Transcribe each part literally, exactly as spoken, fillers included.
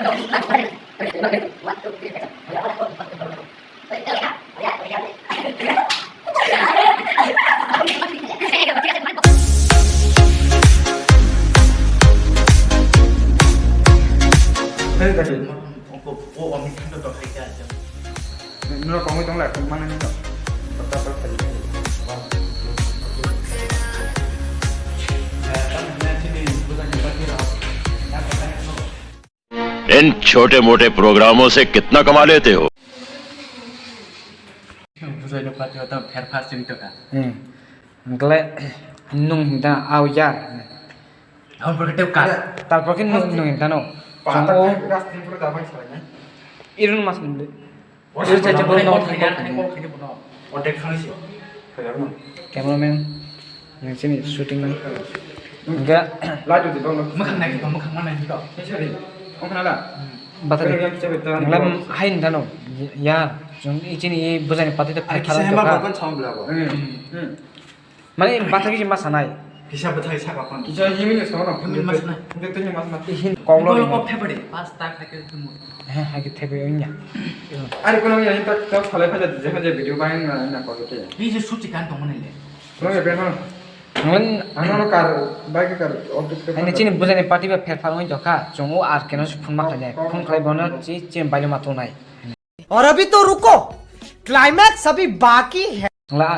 Hey, guys. Nino kongwi tong lai, kung mangani no. इन छोटे मोटे प्रोग्रामों से कितना कमा लेते हो? Bujai no pati o tamo pher phar sing tongkha. Hmm. Hwnkhe nwng hwnkha, "Au yar." Aboni pore tei kar. Tarpor khe nwng, nwng hwnkha no. Pata Chwng o khai gas tin pura da bai salai nai. Irun mas mili. Oro Iro sai chai chai chai bono bono nok khai khai khai khai khai. Ordek khai si. Cameraman, nwng chini shooting ni. Hwnkhe. Light di dong. Mwkhang nai di dong, mwkhang ma nai di dong. Sorry. Ong khna da. Bathari. Kaya kicha beta. Nglam hai hwnkha no. Ya, chwng i chini i bujani pati ta phai kisa khalang hema tongkha. Bakon chong bla bo. Hmm. Hmm. Mane bathai kisa ma sanai. Kisa bathai saka phan. Kisa himini sono. Himini ma sanai. Himini ma sanai. Ihin konglo. Konglo ni. Kok thepari. Pas tak theke tumu. He, hai ke thepe onya. Are kono ya ta ta salai phaja je phaja video bai na na ko te. Ni je suti kan tong mane le. Kono ya ben. Ngon ano no kar bai ke kar. Ani chini bujani pati ba pher pher oi dokha. Chungo ar keno su phun ma khlai. Phun khlai bono chi chini bailo ma tongnai. और अभी तो रुको, क्लाइमैक्स अभी बाकी है। La.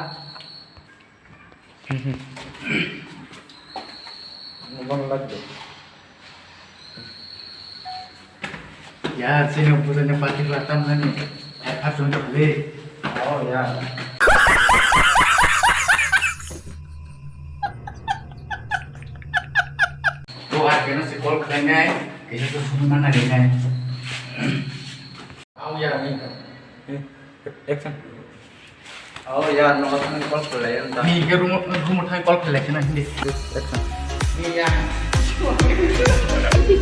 Yaar, sini bujani pati ba tam nani. Ai, khap sung tak le. Oh, yaar. Bo ar keno se call khlainai, kisa to sung mana rinai. Au ya, ni. Eh, action. Oh ya, no, no, call khlai ang ta. Ni ke room, room thai call khlai kena hindi. Action. Ni ya.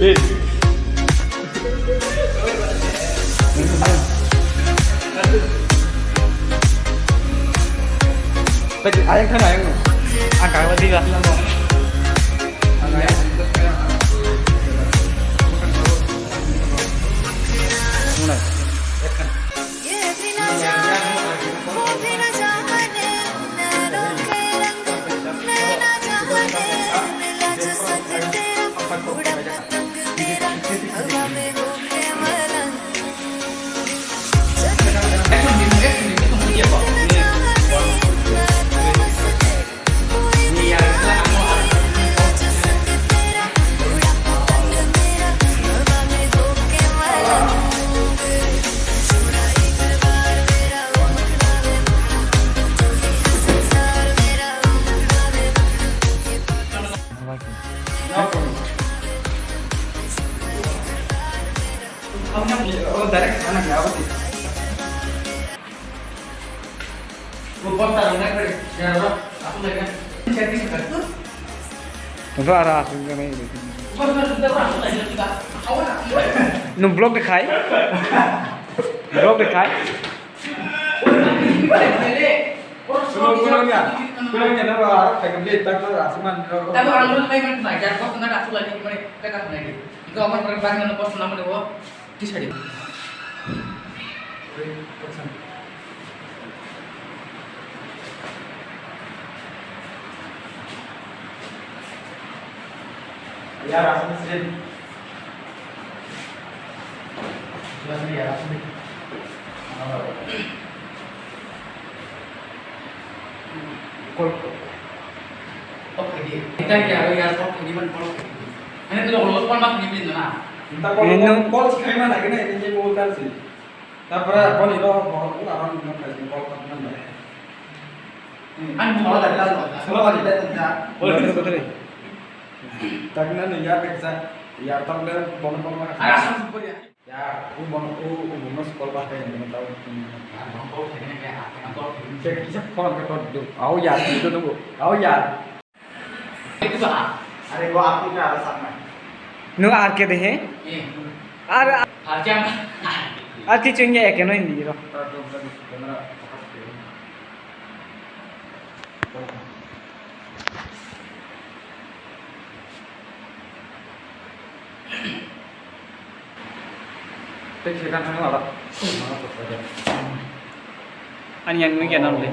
Eh. Tadi ayang kan ayang. Ang kagak lagi lah. Tongo aro aswk wngnai. Nwng vlog de khai. Vlog de khai. Tisari. Ya, langsung sih. Sudah sih, ya, langsung sih. Call. Off khaidi. Kita ya, ya, off khaidi, man call khaidi. Ini tuh lo call mak ni bin na. Minta call, ini call, call si khaima na kena ini je call kan si. Tapra boni lo bo aron no khaidi call kan na. An mo da da, call da da da. Boleh, boleh, boleh. Takna ni ya peksa, ya tak le bono bono. Ara sam super ya. Ya, u bono u u bono call ba kai ni tau. Ya, bono call kai ni ya, bono call kai ni. Cek kisa phone ka to do. Au ya, do do. Au ya. Itu ah. Are ko aku ka ara sam na. No ar ke de he? Eh. Ar ar ke chunye ke no hindi ro. Ani yang nunggu ya, nang deh.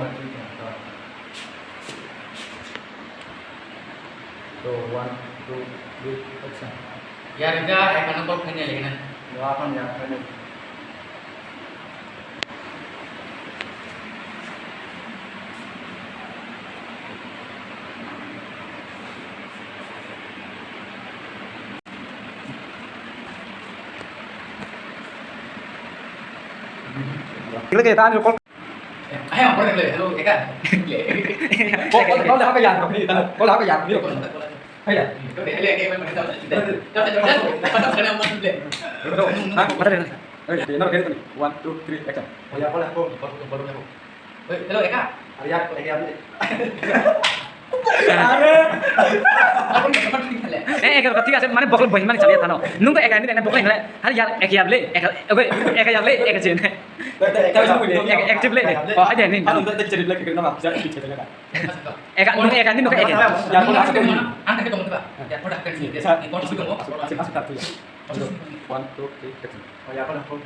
So, one, two, three, action. Yaar, ekha, ekha na call khaina lagina. Wah, apan ya, khaina. Kile ke tan call. Ayo, apa ni? Hello, Eka. Call, call, call apa ya? Call apa ya? Hai ya. Hello, Eka. Mana, mana? Mana, mana? Eh, no, kali ni. One, two, three, action. Oh ya, call aku. Call, call, call aku. Oi, hello, Eka. Are yaar, call Eka. Are. Eh, Eka, thik ase, mane bokol bohi mane chaliya thano. Nung to Eka ni, Eka bokol ni. Are yaar, Eka able, Eka, okay, Eka able, Eka jen. Eka, Eka able. Oh, aja ni. Anu, kita cerita lagi, kenapa? Jangan cerita lagi. Eka, nung Eka ni, nung Eka. Yaar, call aku. Ang tak tahu kenapa. Yaar, call aku. Sa-, ini call sudah, call. Sa-, sa-, sa-, sa-, sa-, One, two, three, action. Oh ya, call aku.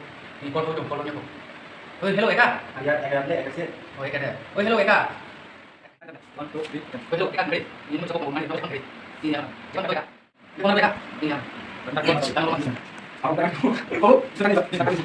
Ini call, call, call aku. Oi, hello, Eka. Aya, Eka, Eka, Eka, sih. Oh, Eka deh. Oi, hello, Eka. One, two, three, action. Oi, hello, Eka, Eka. Ini mau coba ngomong, ini mau coba. Iya. Jangan lupa, Eka. Jangan lupa, Eka. Iya. Bentar, bentar, bentar. Aku berangkat. Oh, sudah nih, sudah nih.